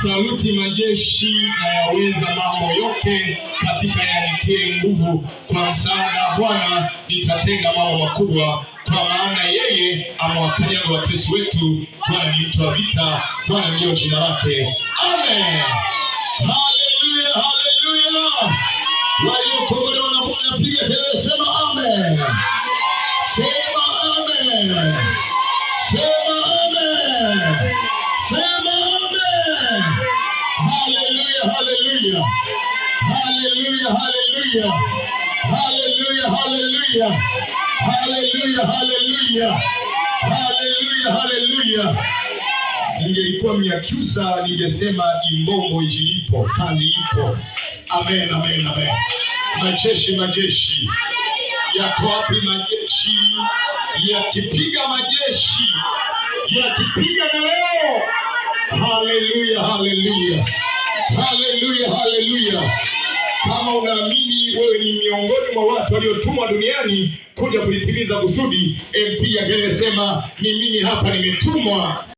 Saluti majeshi, nayaweza mambo yote katika yanitie nguvu. Kwa msaada wa Bwana nitatenda mambo makubwa, kwa maana yeye amewakanyaga watesi wetu. Bwana ni mtu wa vita, Bwana ndiyo jina lake. Amen. Haleluya, haleluya. Waliokombolewa na Bwana, piga kelele, sema amen, sema amen, sema amen, sema amen. Haleluya, haleluya, haleluya, haleluya, haleluya, haleluya, haleluya, haleluya, haleluya, haleluya. Ningelikuwa Mnyakyusa ningesema imbombo ijilipo, kazi ipo. Amen, amen, amen. Majeshi, majeshi yako wapi? Majeshi yakipiga, majeshi yakipiga na leo. Haleluya, haleluya, haleluya, haleluya. Kama unaamini wewe ni miongoni mwa watu waliotumwa duniani kuja kulitimiza kusudi, MP angesema ni mimi hapa nimetumwa.